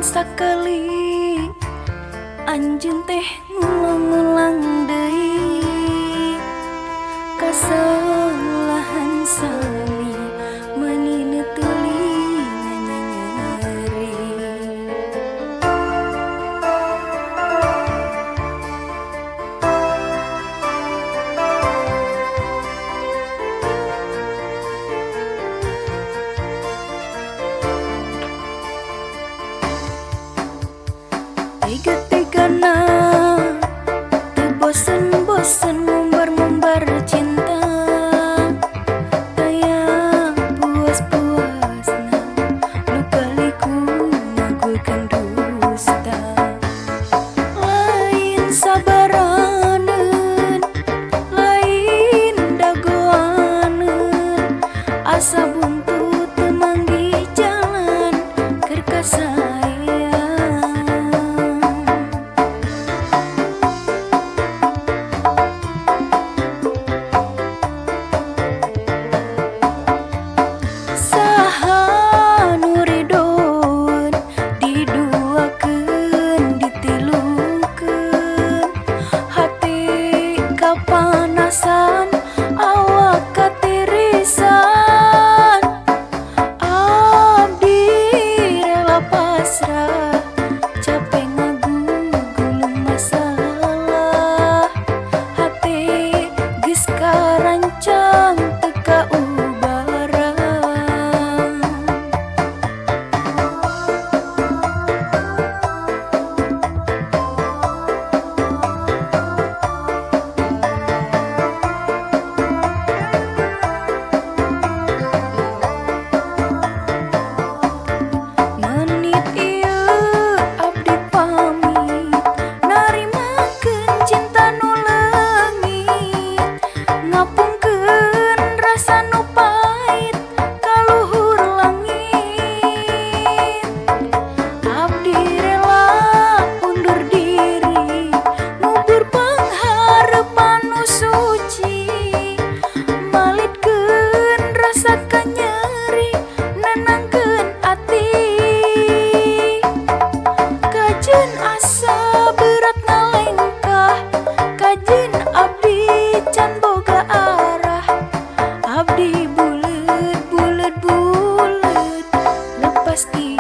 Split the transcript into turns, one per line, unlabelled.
Ngan sakali anjeun teh ngulang-ngulang deui kasalahan sami meuni neutuli nganyeri. Tega-tegana teu bosen-bosen ngumbar-ngumbar cinta, taya puas-puasna luka liku ngagulkeun dusta. Lain sabaraneun, lain dagoaneun, asa buntu teu manggih jalan keur kasayang. Saha nu ridoeun diduakeun ditilukeun, hate kapanasan awak katirisan. Abdi rela pasrah capek ngagugulung masalah, hate geus karancang teu kaubaran. Menit ieu abdi pamit narimakeun cinta nu leungit, ngapungkeun rasa nu pait ka luhur langit. Abdi rela undur diri ngubur pangharepan nu suci, malitkeun rasa kanyeri nenangkeun ati. Kajeun asa berat ngalengkah, kajeun abdi can boga arah. Abdi buleud buleud buleud lepas ti